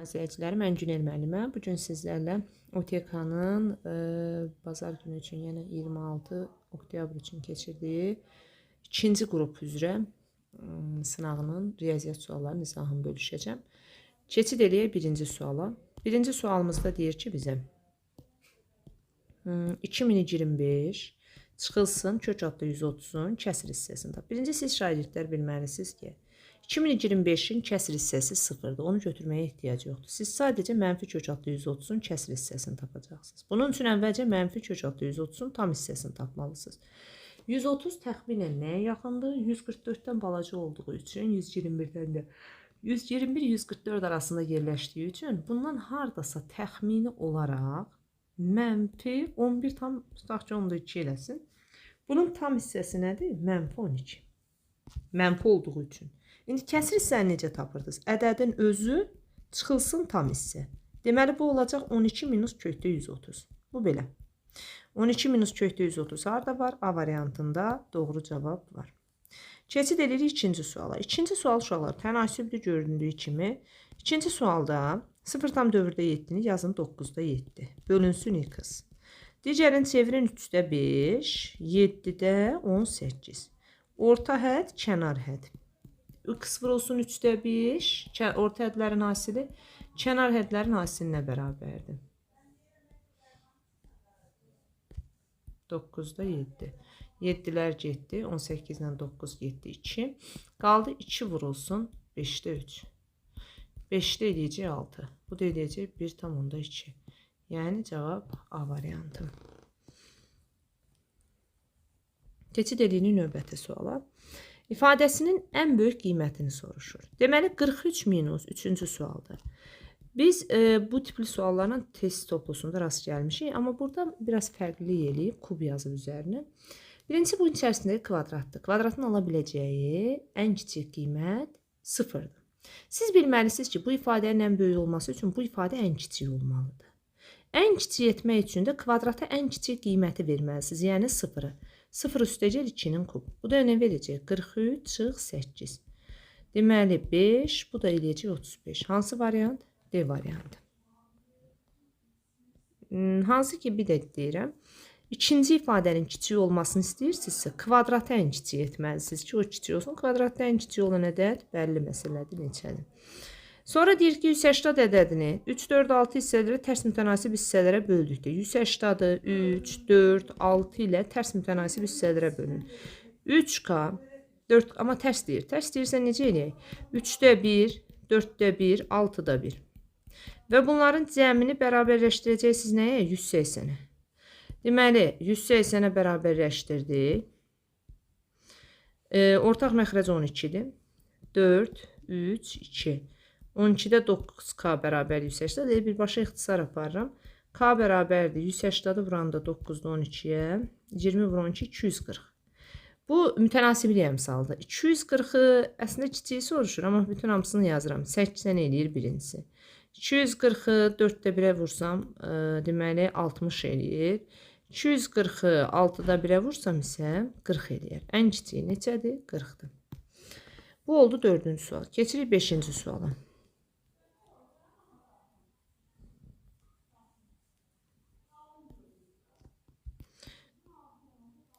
İzləyicilərim, mən Günel müəlliməm. Bu gün sizlərlə OTK-nın bazar günü üçün, yəni 26 oktyabr üçün keçirdiyi ikinci qrup üzrə sınağının riyaziyyat suallarının izahını bölüşəcəm. Keçid eləyək birinci suala. Birinci sualımızda deyir ki bizə 2025 çıxılsın kök altda 130-un kəsir hissəsini tap. Birinci siz şagirdlər bilməlisiniz ki 2025-in kəsir hissəsi 0-dır. Onu götürməyə ehtiyac yoxdur. Siz sadəcə mənfi kök altda 130-un kəsir hissəsini tapacaqsınız. Bunun üçün əvvəlcə mənfi kök altda 130-un tam hissəsini tapmalısınız. 130 təxminən nəyə yaxındır? 144-dən balaca olduğu üçün, 121-dən də 121-144 arasında yerləşdiyi üçün bundan hardasa təxmini olaraq mənfi 11 tam, tutaq ki, 10.2 eləsin. Bunun tam hissəsi nədir? Mənfi 12. Mənfi olduğu üçün. İndi kəsir hissəni necə tapırdınız? Ədədin özü çıxılsın tam hissə. Deməli, bu olacaq 12 minus kökdə 130. Bu belə. 12 minus kökdə 130 harada var? A variantında doğru cavab var. Keçid edirik ikinci suala. İkinci sual uşaqlar tənasüblü göründüyü kimi. İkinci sualda 0,4-də 7-ni yazın 9-da 7. Bölünsün x. Digərini çevirin 3-də 5, 7-də 18. Orta hədd, kənar hədd. X vurulsun 3-də 5, orta hədlərin hasili kənar hədlərin hasilinə bərabərdir. 9-da 7. 7-lər getdi. 18 ilə 9 getdi 2. Qaldı 2 vurulsun 5-də 3. 5-də eləyəcək 6. Bu da eləyəcək 1,2. Yəni cavab A variantı. Keçid edirik növbəti suala. İfadəsinin ən böyük qiymətini soruşur. Deməli 43 minus 3-cü sualdır. Biz bu tipli suallarla test toplusunda rast gəlmişik, amma burada biraz fərqlilik eləyib, kub yazıb üzərinə. Birincisi bunun içərisində kvadratdır. Kvadratın ala biləcəyi ən kiçik qiymət 0-dır. Siz bilməlisiniz ki, bu ifadənin ən böyük olması üçün bu ifadə ən kiçik olmalıdır. Ən kiçik etmək üçün də kvadrata ən kiçik qiyməti verməlisiniz, yəni 0-ı. 0 üstəgəl 2-nin kubu. Bu da nə verəcək? 43 çıx 8. Deməli 5, bu da eləyəcək 35. Hansı variant? D variantı. Hansı ki, bir də deyirəm. İkinci ifadənin kiçik olmasını istəyirsinizsə, kvadratı ən kiçik etməlisiniz ki, o kiçik olsun. Kvadratda ən kiçik olan ədəd bəlli məsələdir, neçədir? Sonra deyir ki, 180 ədədini 3, 4, 6 hissələrə tərs mütənasib hissələrə böldükdə 180-ı 3, 4, 6 ilə tərs mütənasib hissələrə bölün. 3K, 4, amma tərs deyir. Tərs deyirsə necə eləyək? 3-də 1, 4-də 1, 6-da 1. Və bunların cəmini bərabərləşdirəcəksiniz nəyə? 180-ə. Deməli, 180-ə bərabərləşdirdik. Ortaq məxrəc 12-dir. 4, 3, 2. 12-də 9K bərabər 180. Elə birbaşa ixtisar aparıram. K bərabərdir. 180-ı vuranda 9-da 12-yə. 20 vur 12, 240. Bu mütənasiblik əmsalıdır. 240-ı əslində kiçiyi soruşur, amma bütün hamısını yazıram. 80 eləyir birincisi. 240-ı 4-də 1-ə vursam, deməli 60 eləyir. 240-ı 6-da 1-ə vursam isə 40 eləyir. Ən kiçiyi neçədir? 40-dır. Bu oldu 4-cü sual. Keçirik 5-ci suala.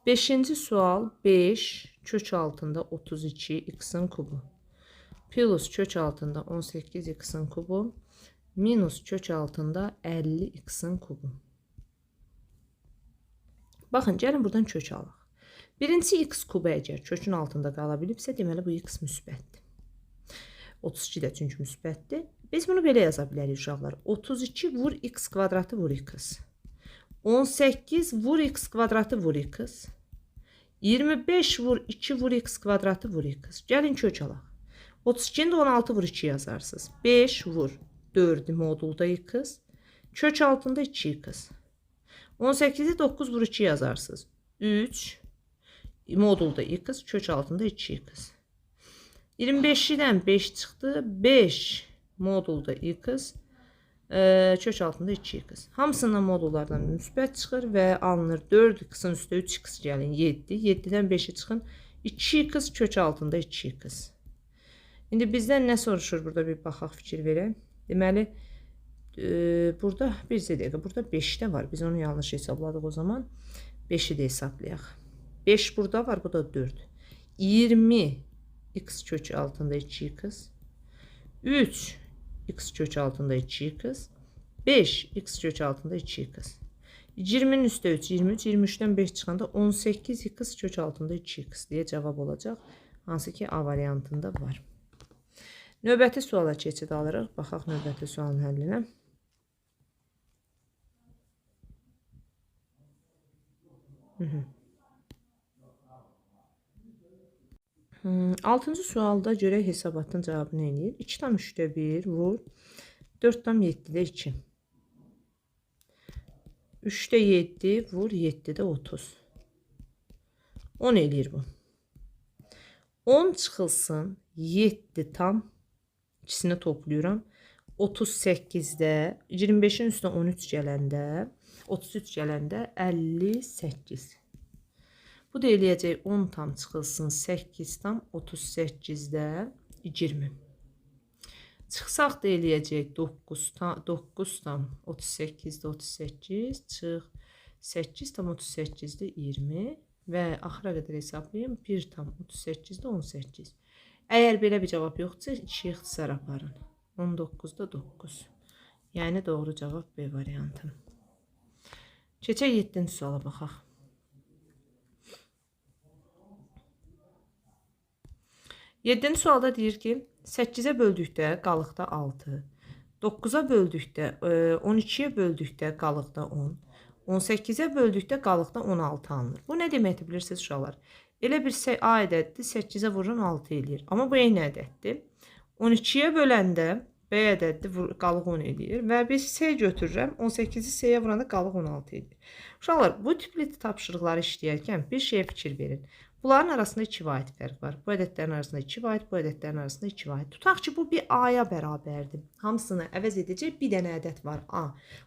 Beşinci sual 5 kök altında 32 x-in kubu plus kök altında 18 x-in kubu minus kök altında 50 x-in kubu. Baxın, gəlin buradan kök alaq. Birincisi x kubu əgər kökün altında qala bilibsə, deməli bu x müsbətdir. 32 də çünki müsbətdir. Biz bunu belə yaza bilərik uşaqlar. 32 vur x kvadratı vur x. 18 vur x kvadratı vur x. 25 vur 2 vur x kvadratı vur x. Gəlin kök alaq. 32-ni də 16 vur 2 yazarsınız. 5 vur 4 modulda x. Kök altında 2x. 18-i 9 vur 2 yazarsınız. 3 modulda x, kök altında 2x. 25-dən 5 çıxdı. 5 modulda x, kök altında 2x. Hamısından modullardan müsbət çıxır və alınır 4x-in üstə 3x gəlin 7. 7-dən 5-i çıxın 2x kök altında 2x. İndi bizdən nə soruşur burada bir baxaq, fikir verək. Deməli, burada bir dəqiqə, burada 5 də var. Biz onu yanlış hesabladıq o zaman. 5-i də hesablayaq. 5 burada var, bu da 4. 20 x kök altında 2x. 3 x kök altında 2x. 5 x kök altında 2x. 20-nin üstə 3, 23, 23-dən 5 çıxanda 18x kök altında 2x deyə cavab olacaq. Hansı ki A variantında var. Növbəti suala keçid alırıq. Baxaq növbəti sualın həllinə. Altıncı sualda görək hesabatın cavabı nə eləyir? 2,3-də 1 vur 4,7-də 2. 3-də 7 vur 7-də 30. 10 eləyir bu. 10 çıxılsın 7 tam ikisini toplayıram. 38-də 25-in üstünə 13 gələndə 33 gələndə 58. Bu da eləyəcək 10 tam çıxılsın 8 tam 38-də 20. Çıxsaq da eləyəcək 9 tam 38-də 38 çıx 8 tam 38-də 20 və axıra qədər hesablayım 1 tam 38-də 18. Əgər belə bir cavab yoxdursa 2 ixtisar aparın. 19-da 9. Yəni doğru cavab B variantı. Keçək 7-ci suala baxaq. 7-ci sualda deyir ki, 8-ə böldükdə qalıqda 6, 9-a böldükdə 12-yə böldükdə qalıqda 10, 18-ə böldükdə qalıqda 16 alınır. Bu nə deməkdir bilirsiniz uşaqlar? Elə bir A ədəddir, 8-ə vururan 6 eləyir. Amma bu eyni ədəddir. 12-yə böləndə B ədəddir, qalıq 10 eləyir və biz C götürürəm, 18-i C-yə vuranda qalıq 16 eləyir. Uşaqlar, bu tipli tapşırıqları işləyərkən bir şeyə fikir verin. Bunların arasında 2 vahid fərq var. Bu ədədlərin arasında 2 vahid, bu ədədlərin arasında 2 vahid. Tutaq ki, bu bir A-ya bərabərdir. Hamısını əvəz edəcək bir dənə ədəd var, A.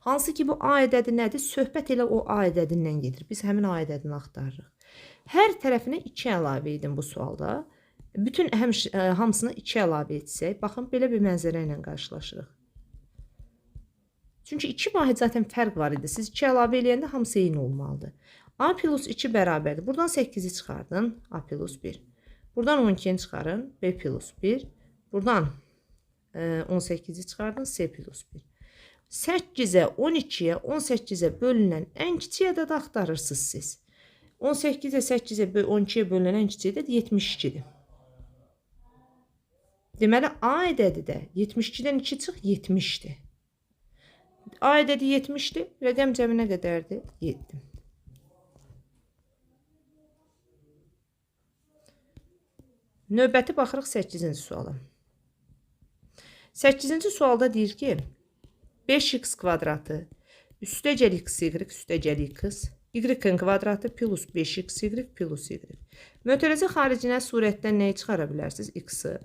Hansı ki, bu A ədədi nədir? Söhbət elə o A ədədindən gedir. Biz həmin A ədədini axtarırıq. Hər tərəfinə 2 əlavə edin bu sualda. Bütün hamısına 2 əlavə etsək, baxın, belə bir mənzərə ilə qarşılaşırıq. Çünki 2 vahid zaten fərq var idi. Siz 2 əlavə eləyəndə hamısı eyni olmalıdır. A plus 2 bərabərdir. Buradan 8-i çıxardın. A plus 1. Buradan 12-ni çıxarın. B plus 1. Buradan 18-i çıxardın. C plus 1. 8-ə, 12-yə, 18-ə bölünən ən kiçik ədədi axtarırsınız siz. 18-ə, 8-ə, 12-yə bölünən ən kiçik ədəd 72-dir. Deməli, A ədədi də 72-dən 2 çıx 70-dir. A ədədi 70-dir. Rəqəm cəmi nə qədərdir? 7. Növbəti baxırıq 8-ci suala. 8-ci sualda deyir ki, 5x kvadratı üstəgəl xy üstəgəl x, y-in kvadratı plus 5xy plus y. Mötərizə xaricinə surətdən nəyi çıxara bilərsiniz? X-i.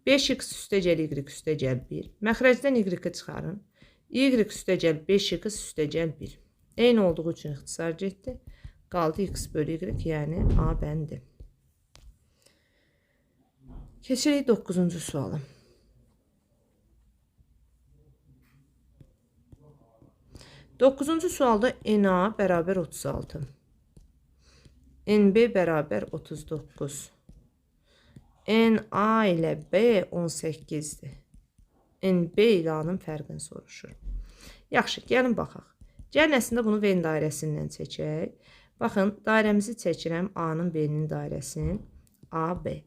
5x üstəgəl y üstəgəl 1. Məxrəcdən y-i çıxarın. Y üstəgəl 5x üstəgəl 1. Eyni olduğu üçün ixtisar getdi. Qaldı x bölü y, yəni A bəndi. Keçirik 9-cu suala. 9-cu sualda NA bərabər 36. NB bərabər 39. NA ilə B 18-dir. NB ilə A-nın fərqini soruşur. Yaxşı, gəlin baxaq. Gəlin əslində bunu Venn dairəsindən çəkək. Baxın, dairəmizi çəkirəm A-nın B-nin dairəsini. A, B.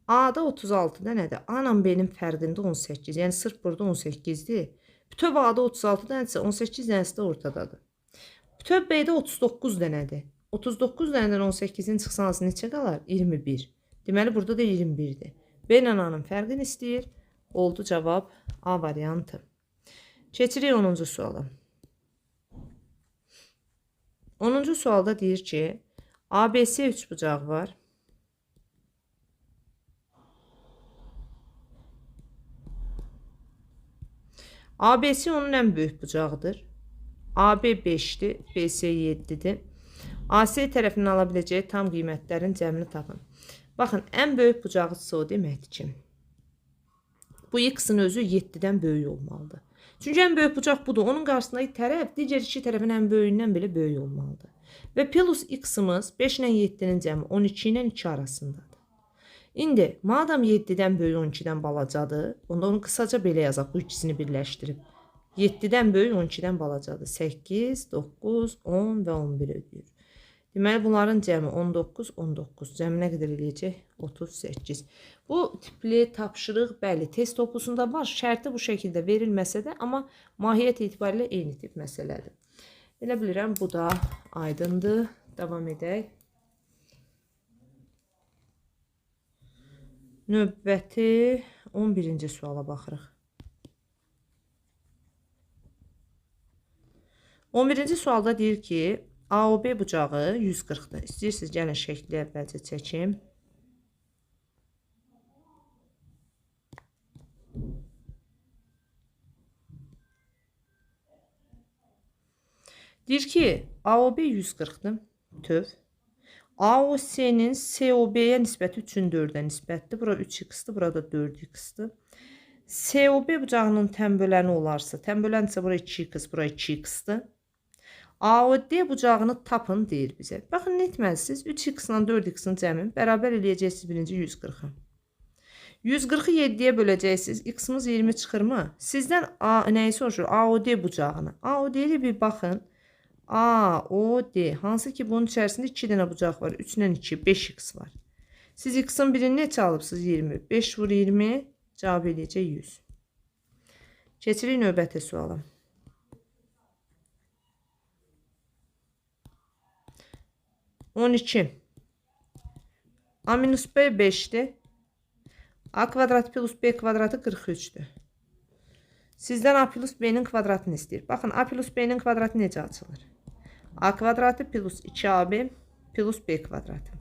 A-da 36 dənədir. A ilə B-nin fərqində 18. Yəni sırf burada 18-dir. Bütöv A-da 36 dənədirsə 18 dənəsi də ortadadır. Bütöv B-də 39 dənədir. 39 dənədən 18-in çıxsanız neçə qalar? 21. Deməli burada da 21-dir. B ilə A-nın fərqini istəyir. Oldu cavab A variantı. Keçirik 10-cu suala. 10-cu sualda deyir ki, ABC üçbucağı var. ABC onun ən böyük bucağıdır. AB 5-dir, BC 7-dir. AC tərəfindən ala biləcəyi tam qiymətlərin cəmini tapın. Baxın, ən böyük bucağıdırsa o deməkdir ki, Bu x-in özü 7-dən böyük olmalıdır. Çünki ən böyük bucaq budur. Onun qarşısındakı tərəf digər iki tərəfin ən böyüyündən belə böyük olmalıdır. Və plus x-imiz 5 ilə 7-nin cəmi 12 ilə 2 arasındadır. İndi madam 7-dən böyük 12-dən balacadır, onda onu qısaca belə yazaq, bu ikisini birləşdirib. 7-dən böyük 12-dən balacadır. 8, 9, 10 və 11 ödəyir. Deməli, bunların cəmi 19, 19. Cəmi nə qədər eləyəcək? 38. Bu tipli tapşırıq, bəli, test toplusunda var. Şərti bu şəkildə verilməsə də, amma mahiyyət itibarilə eyni tip məsələdir. Elə bilirəm, bu da aydındır. Davam edək. Növbəti 11-ci suala baxırıq. 11-ci sualda deyir ki, AOB bucağı 140-dır. İstəyirsiniz, gəlin şəkli əvvəlcə çəkim. Deyir ki, AOB 140-dır, bütöv. AOC-nin COB-yə nisbəti 3-ün 4-ə nisbətdir. Bura 3x-dir, burada 4x-dir. COB bucağının tənböləni olarsa, tənbölən isə bura 2x, bura 2x-dir. AOD bucağını tapın deyir bizə. Baxın, nə etməlisiniz? 3x ilə 4x-in cəmin bərabər eləyəcəksiniz birinci 140-ı. 140-ı 7-yə böləcəksiniz. X-imiz 20 çıxırmı? Sizdən nəyi soruşur? AOD bucağını. AOD-yə bir baxın. AOD. Hansı ki, bunun içərisində 2 dənə bucaq var. 3 ilə 2, 5x var. Siz x-in birini neçə alıbsınız? 20. 5 vur 20, cavab eləyəcək 100. Keçirik növbəti suala. 12. A minus B 5'dir. A kvadratı plus B kvadratı 43'dür. Sizdən A plus B'nin kvadratını istəyir. Baxın, A plus B'nin kvadratı necə açılır? A kvadratı plus 2AB plus B kvadratı.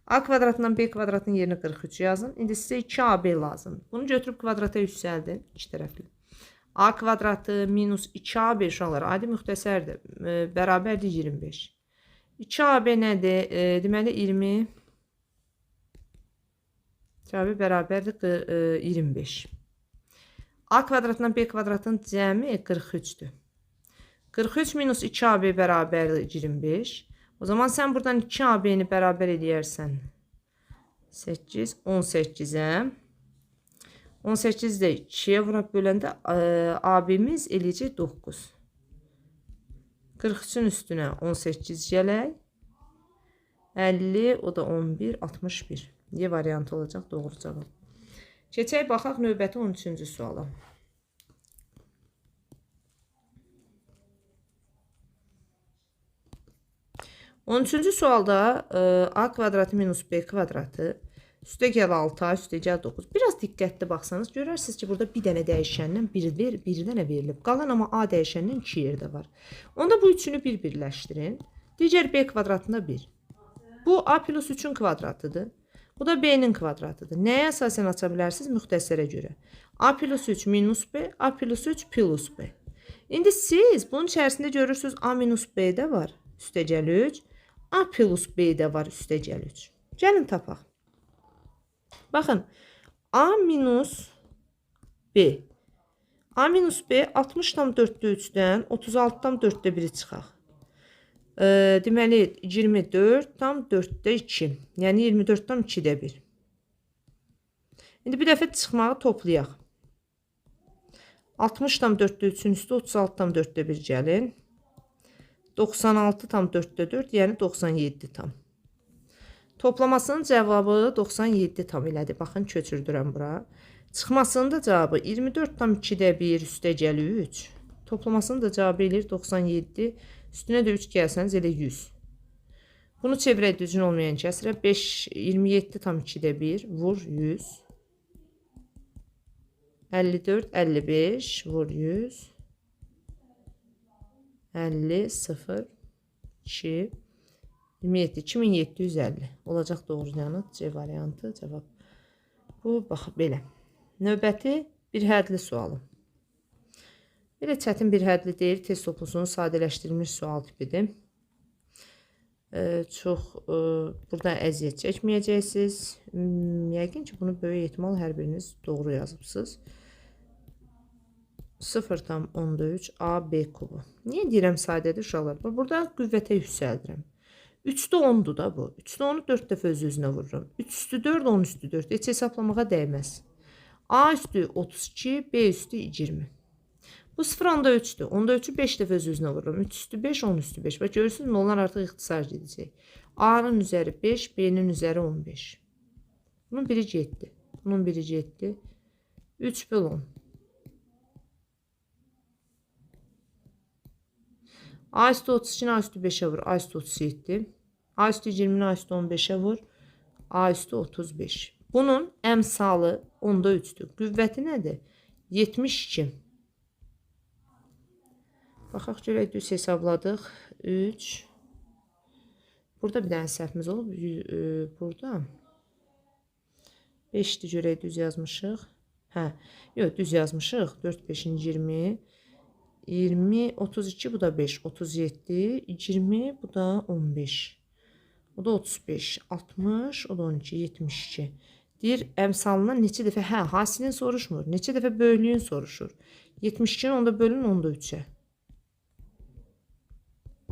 A kvadratından B kvadratının yerinə 43 yazın. İndi sizə 2AB lazımdır. Bunu götürüb kvadrata yüksəldin. İki tərəfli. A kvadratı minus 2AB uşaqlar adi müxtəsərdir. Bərabərdir 25. 2AB nədir? Deməli 20. 2AB bərabərdir 25. A kvadratından B kvadratının cəmi 43-dür. 43 minus 2AB bərabərdir 25. O zaman sən buradan 2AB-ni bərabər eləyərsən. 8, 18-ə. 18 də 2-yə vurab böləndə AB-miz eləyəcək 9. 43-ün üstünə 18 gələk. 50, o da 11, 61. Y variantı olacaq doğru cavab. Keçək, baxaq növbəti 13-cü suala. 13-cü sualda A kvadratı minus B kvadratı üstə gəl 6A, üstə gəl 9. Biraz diqqətli baxsanız görərsiniz ki, burada bir dənə dəyişəndən bir dənə verilib. Qalan amma A dəyişəndən 2 yerdə var. Onda bu üçünü bir birləşdirin. Digər B kvadratında 1. Bu A plus 3-ün kvadratıdır. Bu da B-nin kvadratıdır. Nəyə əsasən aça bilərsiniz? Müxtəsərə görə. A plus 3 minus B, A plus 3 plus B. İndi siz bunun içərisində görürsünüz A minus B də var, üstə gəl 3. A plus B də var, üstə gəl 3. Gəlin tapaq. Baxın, A minus B. A minus B 60,4-də 3-dən 36,4-də 1-i çıxaq. Deməli, 24,4-də 2. Yəni 24,2-də 1. İndi bir dəfə çıxmağı toplayaq. 60,4-də 3-ün üstü 36,4-də 1 gəlin. 96,4-də 4, yəni 97 tam. Toplamasının cavabı 97 tam elədi. Baxın, köçürdürəm bura. Çıxmasının da cavabı 24,2-də 1 üstə gəl 3. Toplamasının da cavabı eləyir 97. Üstünə də 3 gəlsəniz elə 100. Bunu çevirək düzgün olmayan kəsrə. 5, 27,2-də 1 vur 100. 54, 55 vur 100. 50, 0, 2, 27, 2750 olacaq doğru yanıt C variantı cavab. Bu, bax, belə. Növbəti bir hədli sualı. Belə çətin bir hədli deyil, test toplusunun sadələşdirilmiş sual tipidir. Çox burada əziyyət çəkməyəcəksiniz. Yəqin ki, bunu böyük ehtimal hər biriniz doğru yazıbsınız. 0,3 AB kubu. Niyə deyirəm sadədir uşaqlar? Burada qüvvətə yüksəldirəm. 3-də 10-dur da bu. 3-də 10-u 4 dəfə öz-özünə vururam. 3 üstü 4, 10 üstü 4. Heç hesablamağa dəyməz. A üstü 32, B üstü 20. Bu 0,3-dür. 10'da 3'ü 5 dəfə öz-özünə vururam. 3 üstü 5, 10 üstü 5. Bax, görürsünüz, onlar artıq ixtisar gedəcək. A-nın üzəri 5, B-nin üzəri 15. Bunun biri getdi. Bunun biri getdi. 3 böl 10. A üstü 32-ni A üstü 5'e vur. A üstü 37. A üstü 20-ni A üstü 15'e vur. A üstü 35. Bunun əmsalı 10'da 3'dür. Qüvvəti nədir? 72. Baxaq görək, düz hesabladıq. 3. Burada bir dənə səhvimiz olub. Burada 5-dir görək, düz yazmışıq. Hə, yox, düz yazmışıq. 4, 5-in 20. 20, 32, bu da 5, 37, 20, bu da 15. O da 35, 60, o da 12, 72. Deyir, əmsalından neçə dəfə, hə, hasilini soruşmur, neçə dəfə böyüklüyünü soruşur. 72-ni onda bölün, onda 3-ə.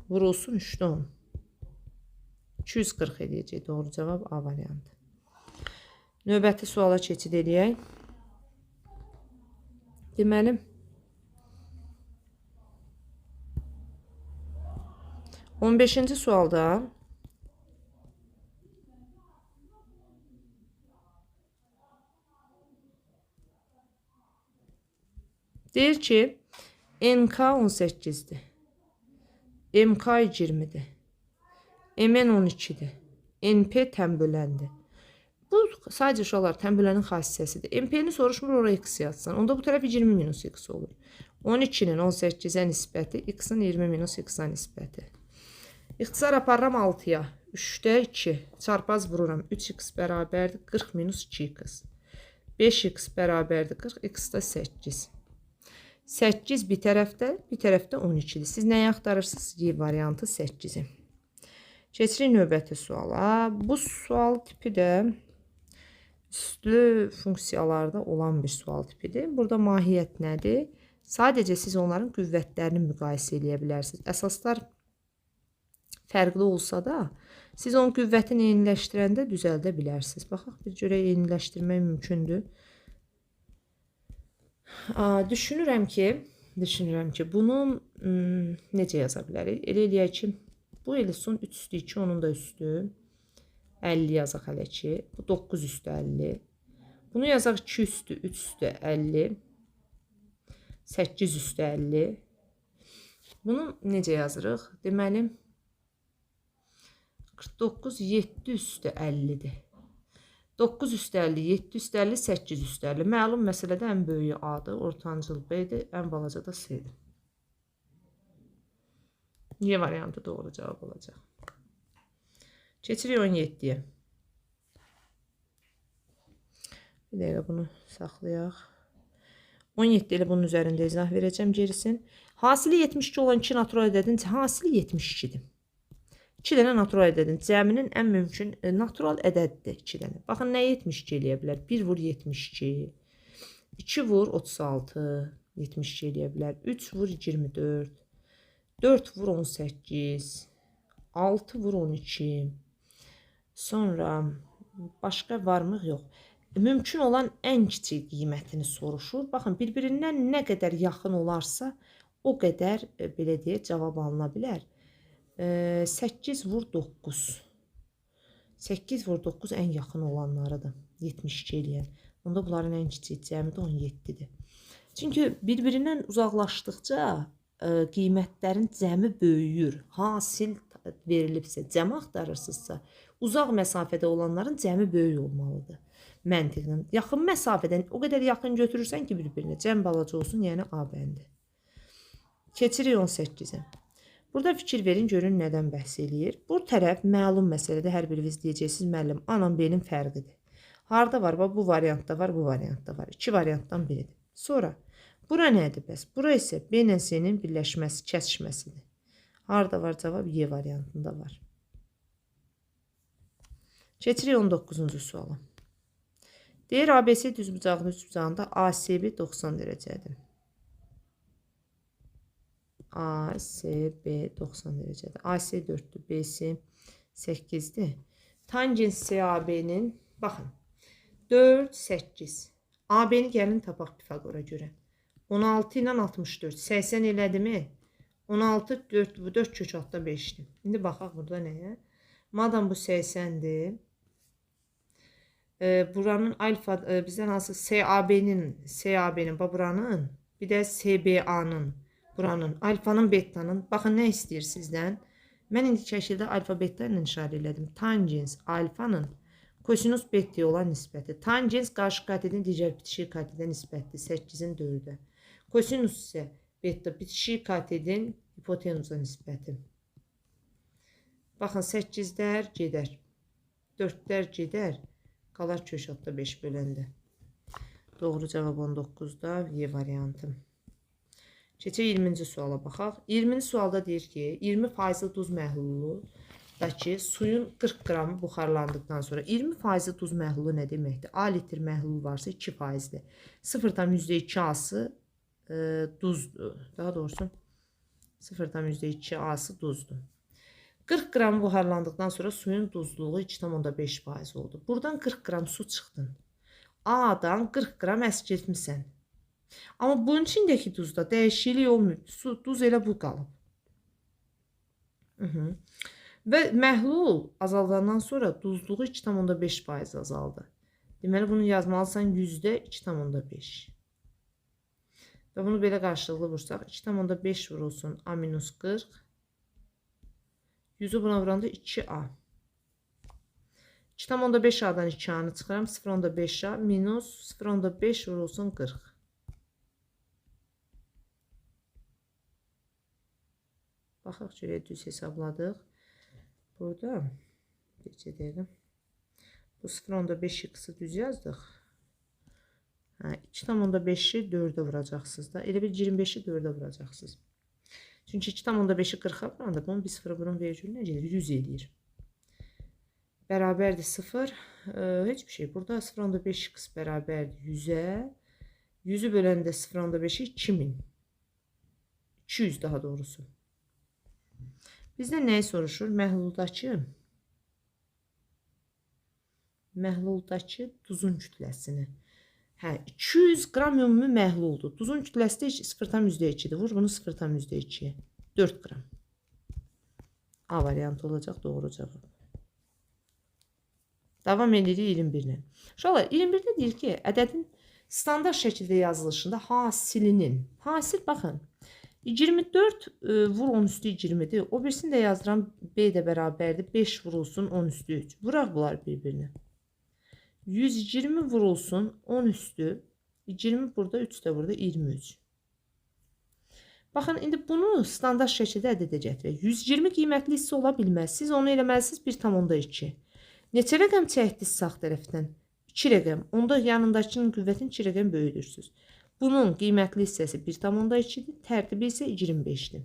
Vurulsun 3-də 10. 240 eləyəcək. Doğru cavab A variantı. Növbəti suala keçid eləyək. Deməli, 15-ci sualda deyir ki, NK 18-dir. MK 20-dir. MN 12-dir. NP tənböləndir. Bu sadəcə uşaqlar tənbölənin xassəsidir. MP-ni soruşmur, oraya x yazsan. Onda bu tərəf 20 minus x olur. 12-nin 18-ə nisbəti, x-in 20 minus x-a nisbəti. İxtisar aparıram 6-ya. 3-də 2. Çarpaz vururam. 3x bərabərdir 40 minus 2x. 5x bərabərdir 40, x də 8. 8 bir tərəfdə, bir tərəfdə 12-dir. Siz nəyi axtarırsınız? Y variantı 8-i. Keçirik növbəti suala. Bu sual tipi də üslü funksiyalarda olan bir sual tipidir. Burada mahiyyət nədir? Sadəcə siz onların qüvvətlərini müqayisə eləyə bilərsiniz. Əsaslar fərqli olsa da, siz onun qüvvətini eyniləşdirəndə düzəldə bilərsiniz. Baxaq, bir görək eyniləşdirmək mümkündür. Düşünürəm ki, bunu necə yaza bilərik? Elə eləyək ki, bu elə son 3 üstü 2, onun da üstü 50 yazaq hələ ki. Bu 9 üstü 50. Bunu yazaq 2 üstü 3 üstü 50. 8 üstü 50. Bunu necə yazırıq? Deməli, 49 7 üstü 50-dir. 9 üstü 50, 7 üstü 50, 8 üstü 50. Məlum məsələdə ən böyüyü A-dır, ortancıl B-dir, ən balaca da C-dir. Y variantı doğru cavab olacaq. Keçirik 17-yə. Bir dəqiqə bunu saxlayaq. 17 ilə bunun üzərində izah verəcəm gerisin. Hasili 72 olan 2 natural ədədin hasili 72-dir. 2 dənə natural ədədin cəminin ən mümkün natural ədədidir 2 dənə. Baxın, nə 72 eləyə bilər? 1 vur 72, 2 vur 36, 72 eləyə bilər. 3 vur 24, 4 vur 18, 6 vur 12. Sonra başqa varmıq yox. Mümkün olan ən kiçik qiymətini soruşur. Baxın, bir-birindən nə qədər yaxın olarsa, o qədər, belə deyək, cavab alına bilər. 8 vur 9. 8 vur 9 ən yaxın olanlarıdır. 72 eləyən. Onda bunların ən kiçik cəmi də 17-dir. Çünki bir-birindən uzaqlaşdıqca qiymətlərin cəmi böyüyür. Hasil verilibsə, cəmi axtarırsınızsa, uzaq məsafədə olanların cəmi böyük olmalıdır. Məntiqlə. Yaxın məsafədən o qədər yaxın götürürsən ki, bir-birinə cəm balaca olsun, yəni A bəndi. Keçirik 18-ə. Burada fikir verin, görün nədən bəhs eləyir. Bu tərəf məlum məsələdə hər biriniz deyəcəksiniz, müəllim, A-la B-nin fərqidir. Harda var? Bax, bu variantda var, bu variantda var. İki variantdan biridir. Sonra, bura nədir bəs? Bura isə B ilə C-nin birləşməsi, kəsişməsidir. Harda var cavab? Y variantında var. Keçirik 19-cu suala. Deyir ABC düzbucaqlı üçbucağında ACB 90 dərəcədir. ACB 90 dərəcədir. AC 4-dür, BC 8-dir. Tangens CAB-nin, baxın, 4, 8. AB-ni gəlin tapaq Pifaqora görə. 16 ilə 64, 80 elədimi? 16, 4, bu 4 kök altda 5-dir. İndi baxaq burada nəyə? Madam bu 80-dir. Buranın alfa, bizdən hansı SAB-nin, bax buranın, bir də SBA-nın, buranın, alfanın, betanın. Baxın, nə istəyir sizdən? Mən indi şəkildə alfa beta ilə işarə elədim. Tangens alfanın kosinus beta'ya olan nisbəti. Tangens qarşı katetin digər bitişik katedə nisbətdir. 8-in 4-ə. Kosinus isə beta bitişik katetin hipotenuza nisbəti. Baxın, 8-lər gedər. 4-lər gedər. Qalar kök altda 5 böləndə. Doğru cavab 19-da Y variantı. Keçək 20-ci suala baxaq. 20-ci sualda deyir ki, 20% duz məhlulundakı suyun 40 qramı buxarlandıqdan sonra 20% duz məhlulu nə deməkdir? A litr məhlul varsa 2%-dir. 0,2 A-sı duzdur. Daha doğrusu 0,2 A-sı duzdur. 40 qram buxarlandıqdan sonra suyun duzluğu 2,5% oldu. Buradan 40 qram su çıxdın. A-dan 40 qram əskiltmisən. Amma bunun içindəki duzda dəyişiklik olmayıb. Su, duz elə bu qalıb. Və məhlul azaldandan sonra duzluğu 2,5% azaldı. Deməli, bunu yazmalısan %2,5. Və bunu belə qarşılıqlı vursaq, 2,5 vurulsun A minus 40. 100-ü buna vuranda 2A. 2,5 A-dan 2A-nı çıxıram. 0,5 A minus 0,5 vurulsun 40. Baxaq görək, düz hesabladıq. Burada bir dəqiqə. Bu 0,5 x-i düz yazdıq. Hə, 2,5-i 4-ə vuracaqsınız da. Elə bir 25-i 4-ə vuracaqsınız. Çünki 2,5-i 40-a vuranda bunun bir sıfırı bunun vergülü nə gedir? 100 eləyir. Bərabərdir 0. Heç bir şey. Burada 0,5 x bərabərdir 100-ə. 100-ü böləndə 0,5-i 2000. 200 daha doğrusu. Bizdən nəyi soruşur? Məhlul-məhluldakı duzun kütləsini. Hə, 200 qram ümumi məhluldur. Duzun kütləsi də 0,2-dir. Vur bunu 0,2-yə. 4 qram. A variantı olacaq doğru cavab. Davam edirik 21-lə. Uşaqlar, 21-də deyir ki, ədədin standart şəkildə yazılışında hasilinin. Hasil, baxın, 24 vur 10 üstü 20-dir. O birisini də yazdıram, B də bərabərdir. 5 vurulsun 10 üstü 3. Vuraq bunlar bir-birinə. 120 vurulsun 10 üstü 20 burada, 3 də burada 23. Baxın, indi bunu standart şəkildə ədədə gətirək. 120 qiymətli hissə ola bilməz. Siz onu eləməlisiniz 1,2. Neçə rəqəm çəkdiniz sağ tərəfdən? 2 rəqəm. Onda yanındakının qüvvətini 2 rəqəm böyüdürsünüz. Bunun qiymətli hissəsi 1,2-dir, tərtibi isə 25-dir.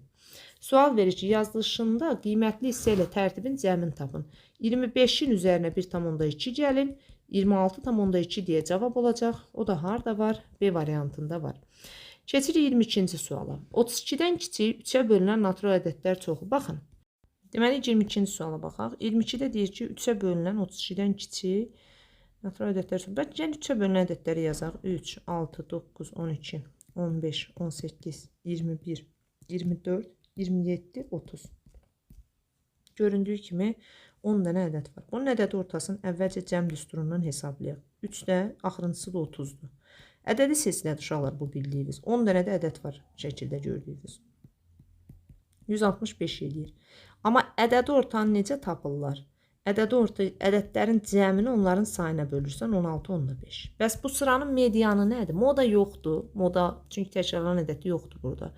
Sual verir ki, yazılışında qiymətli hissə ilə tərtibin cəmini tapın. 25-in üzərinə 1,2 gəlin, 26,2 deyə cavab olacaq. O da harda var? B variantında var. Keçirik 22-ci suala. 32-dən kiçik 3-ə bölünən natural ədədlər çoxu. Baxın. Deməli, 22-ci suala baxaq. 22-də deyir ki, 3-ə bölünən 32-dən kiçik natural ədədlər çoxu. Bəlkə gəlin 3-ə bölünən ədədləri yazaq. 3, 6, 9, 12, 15, 18, 21, 24, 27, 30. Göründüyü kimi 10 dənə ədəd var. Bunun ədədi ortasını əvvəlcə cəm düsturundan hesablayaq. 3 də, axırıncısı da 30-dur. Ədədi silsilədir uşaqlar bu bildiyiniz. 10 dənə də ədəd var şəkildə gördüyünüz. 165 eləyir. Amma ədədi ortanı necə tapırlar? Ədədi orta, ədədlərin cəmini onların sayına bölürsən 16,5. Bəs bu sıranın medianı nədir? Moda yoxdur. Moda, çünki təkrarlanan ədədi yoxdur burada.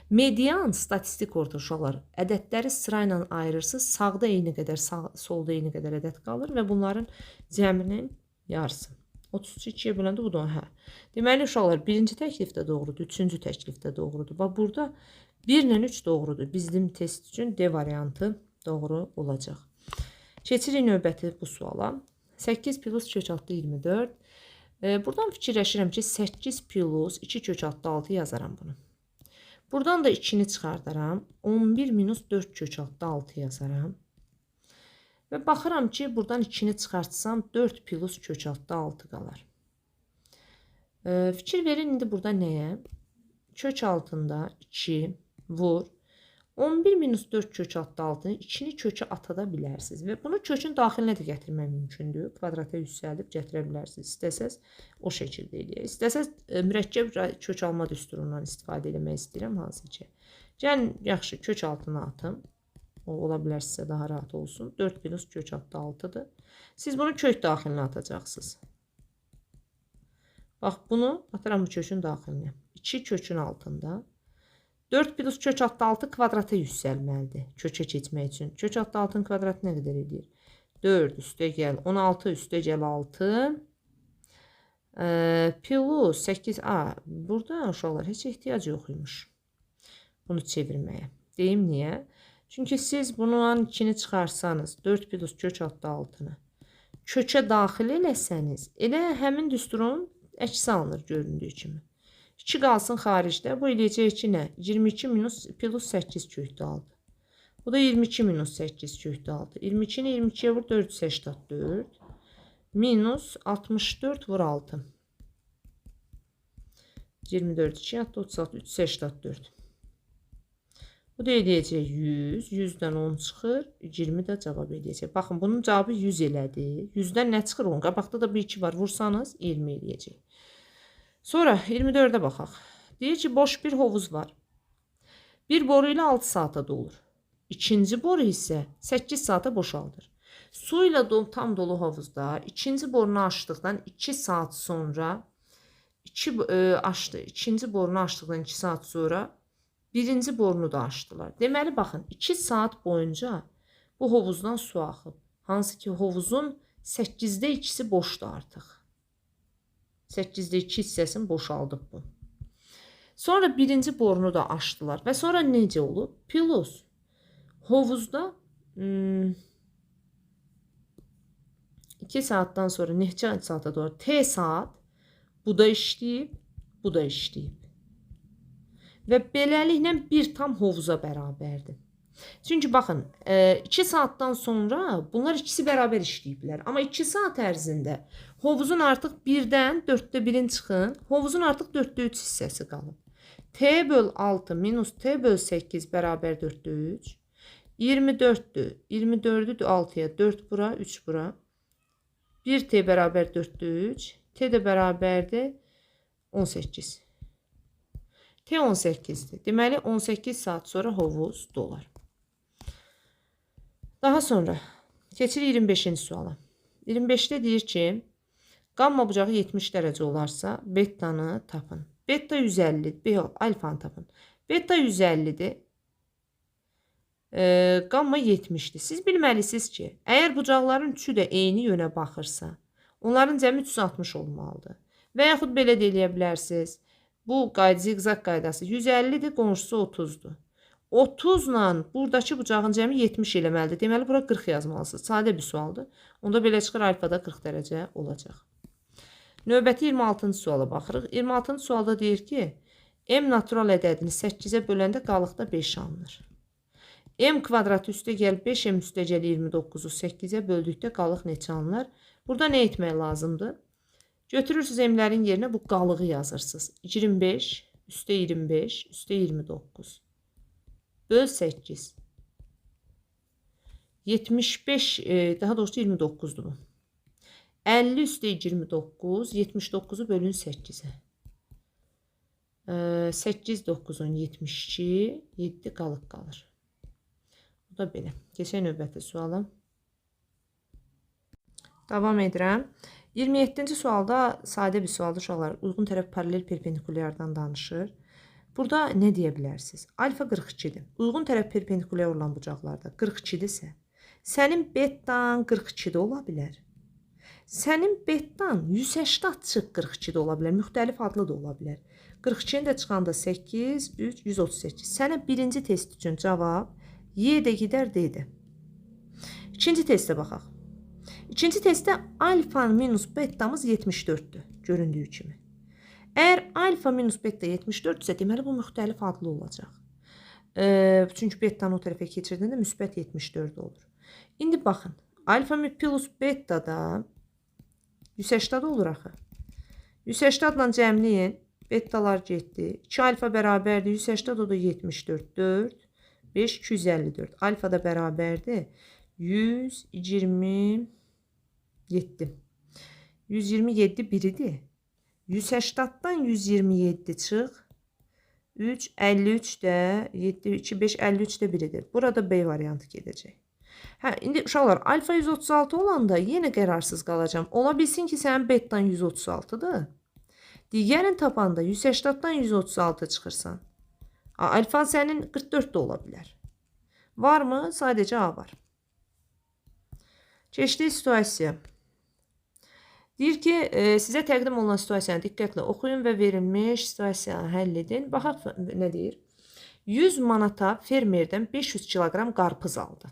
Median statistik orta uşaqlar. Ədədləri sırayla ayırırsınız. Sağda eyni qədər, solda eyni qədər ədəd qalır və bunların cəminin yarısı. 33 2-yə böləndə bu da hə. Deməli uşaqlar, birinci təklif də doğrudur, üçüncü təklif də doğrudur. Bax burada 1 ilə 3 doğrudur. Bizim test üçün D variantı doğru olacaq. Keçirik növbəti bu suala. 8 plus kök altı 24. Buradan fikirləşirəm ki, 8 plus 2 kök altı 6 yazaram bunu. Buradan da 2-ni çıxardaram. 11 minus 4 kök altı 6 yazaram. Və baxıram ki, buradan 2-ni çıxartsam 4 plus kök altı 6 qalar. Fikir verin indi burada nəyə? Kök altında 2 vur. 11 minus 4 kök altı 6-nı 2-ni kökə ata da bilərsiniz. Və bunu kökün daxilinə də gətirmək mümkündür. Kvadrata yüksəldib gətirə bilərsiniz. İstəsəz o şəkildə eləyək. İstəsəz mürəkkəb kök alma düsturundan istifadə eləmək istəyirəm hansı ki. Gəlin, yaxşı, kök altına atım. O ola bilər sizə daha rahat olsun. 4 plus kök altı 6-dır. Siz bunu kök daxilinə atacaqsınız. Bax, bunu atıram bu kökün daxilinə. 2 kökün altında. 4 plus kök altı 6 kvadrata yüksəlməlidir kökə keçmək üçün. Kök altı 6-nın kvadratı nə qədər edir? 4 üstə gəl 16 üstə gəl 6 plus 8a. Burada uşaqlar heç ehtiyac yox imiş bunu çevirməyə. Deyim niyə? Çünki siz bunun 2-ni çıxarsanız 4 plus kök altı 6-nı kökə daxil eləsəniz elə həmin düsturun əksi alınır göründüyü kimi. 2 qalsın xaricdə. Bu eləyəcək ki nə? 22 minus plus 8 kökdə 6. Bu da 22 minus 8 kökdə 6. 22-ni 22-yə vur 484. Minus 64 vur 6. 24 2 36 384. Bu da eləyəcək 100. 100-dən 10 çıxır. 20 də cavab eləyəcək. Baxın, bunun cavabı 100 elədi. 100-dən nə çıxır? 10. Qabaqda da bir 2 var. Vursanız 20 eləyəcək. Sonra 24-ə baxaq. Deyir ki, boş bir hovuz var. Bir boru ilə 6 saata dolur. İkinci boru isə 8 saata boşaldır. Su ilə tam dolu hovuzda ikinci borunu açdıqdan 2 saat sonra İkinci borunu açdıqdan 2 saat sonra birinci borunu da açdılar. Deməli, baxın, 2 saat boyunca bu hovuzdan su axıb. Hansı ki, hovuzun 8-də 2-si boşdur artıq. 8-də 2 hissəsini boşaldıb bu. Sonra birinci borunu da açdılar. Və sonra necə olub? Plus hovuzda 2 saatdan sonra neçə saata doğru? T saat bu da işləyib, bu da işləyib. Və beləliklə bir tam hovuza bərabərdir. Çünki baxın, 2 saatdan sonra bunlar ikisi bərabər işləyiblər. Amma 2 saat ərzində hovuzun artıq 1-dən 4-də 1-in çıxın, hovuzun artıq 4-də 3 hissəsi qalıb. T böl 6 minus T böl 8 bərabər 4-də 3. 24-dür. 24-ü 6-ya 4 bura, 3 bura. 1T bərabər 4-də 3. T də bərabərdir 18. T 18-dir. Deməli, 18 saat sonra hovuz dolar. Daha sonra keçirik 25-ci suala. 25-də deyir ki, qamma bucağı 70 dərəcə olarsa, betanı tapın. Beta 150, alfanı tapın. Beta 150-dir. Qamma 70-dir. Siz bilməlisiniz ki, əgər bucaqların üçü də eyni yönə baxırsa, onların cəmi 360 olmalıdır. Və yaxud belə də eləyə bilərsiniz. Bu qayda, ziqzaq qaydası 150-dir, qonşusu 30-dur. 30 ilə buradakı bucağın cəmi 70 eləməlidir. Deməli, bura 40 yazmalısınız. Sadə bir sualdır. Onda belə çıxır, alfada 40 dərəcə olacaq. Növbəti 26-cı suala baxırıq. 26-cı sualda deyir ki, m natural ədədini 8-ə böləndə qalıqda 5 alınır. M kvadratı üstə gəl 5, m üstə gəl 29-u 8-ə böldükdə qalıq neçə alınır? Burada nə etmək lazımdır? Götürürsünüz m-lərin yerinə bu qalığı yazırsınız. 25, üstə 25, üstə 29. Böl 8. 75, daha doğrusu 29-dur bu. 50 üstə 29, 79-u bölün 8-ə. 8, 9, 10, 72, 7 qalıq qalır. Bu da belə. Keçək növbəti suala. Davam edirəm. 27-ci sualda sadə bir sualdır uşaqlar. Uyğun tərəf paralel perpendikulyardan danışır. Burada nə deyə bilərsiniz? Alfa 42-dir. Uyğun tərəf perpendikulyar olan bucaqlarda 42-dirsə, sənin betan 42-də ola bilər. Sənin betan 180 çıx 42-də ola bilər. Müxtəlif adlı da ola bilər. 42-ni də çıxanda 8, 3, 138. Sənə birinci test üçün cavab Y də gedər D-də. İkinci testə baxaq. İkinci testdə alfa minus betamız 74-dür, göründüyü kimi. Əgər alfa minus beta 74-dürsə, deməli bu müxtəlif adlı olacaq. Çünki betanı o tərəfə keçirdəndə müsbət 74 olur. İndi baxın, alfa plus beta da 180 olur axı. 180 ilə cəmləyin, betalar getdi. 2 alfa bərabərdir, 180 o da 74, 4, 5, 254. Alfa da bərabərdir, 127. 127 biridir. 180-dan 127 çıx. 3, 53 də 7, 2, 5, 53 də biridir. Burada B variantı gedəcək. Hə, indi uşaqlar, alfa 136 olanda yenə qərarsız qalacağam. Ola bilsin ki, sənin betan 136-dır. Digərin tapanda 180-dan 136 çıxırsan. Alfan sənin 44 də ola bilər. Varmı? Sadəcə A var. Keçdik situasiya. Deyir ki, sizə təqdim olunan situasiyanı diqqətlə oxuyun və verilmiş situasiyanı həll edin. Baxaq nə deyir? 100 manata fermerdən 500 kiloqram qarpız aldı.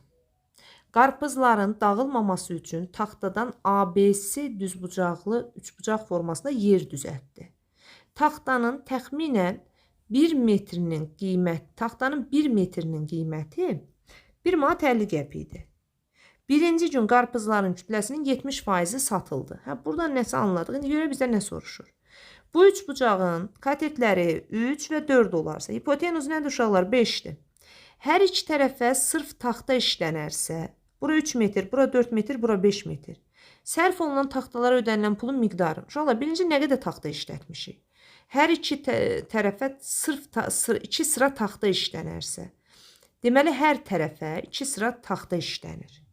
Qarpızların dağılmaması üçün taxtadan ABC düzbucaqlı üçbucaq formasında yer düzəltdi. Taxtanın təxminən 1 metrinin qiyməti, taxtanın 1 metrinin qiyməti 1 manat 50 qəpik idi. Birinci gün qarpızların kütləsinin 70%-i satıldı. Hə, buradan nəsə anladıq. İndi görə bizdə nə soruşur? Bu üçbucağın katetləri 3 və 4 olarsa, hipotenuz nədir uşaqlar? 5-dir. Hər iki tərəfə sırf taxta işlənərsə, bura 3 metr, bura 4 metr, bura 5 metr. Sərf olunan taxtalara ödənilən pulun miqdarı. Uşaqlar, birinci nə qədər taxta işlətmişik? Hər iki tərəfə sırf iki sıra taxta işlənərsə, deməli hər tərəfə iki sıra taxta işlənir.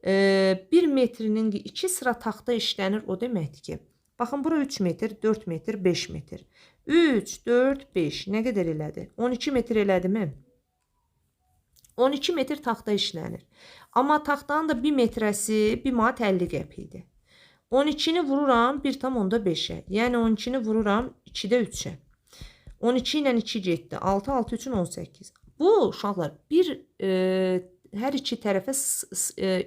1 metrinin 2 sıra taxta işlənir, o deməkdir ki, baxın bura 3 metr, 4 metr, 5 metr. 3, 4, 5 nə qədər elədi? 12 metr elədimi? 12 metr taxta işlənir. Amma taxtanın da 1 metrəsi 1 manat 50 qəpik idi. 12-ni vururam 1,5-ə. Yəni 12-ni vururam 2-də 3-ə. 12 ilə 2 getdi. 6, 6 üçün 18. Bu uşaqlar bir hər iki tərəfə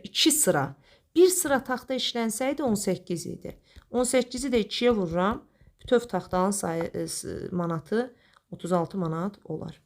iki sıra. Bir sıra taxta işlənsəydi 18 idi. 18-i də 2-yə vururam. Bütöv taxtanın sayı manatı 36 manat olar.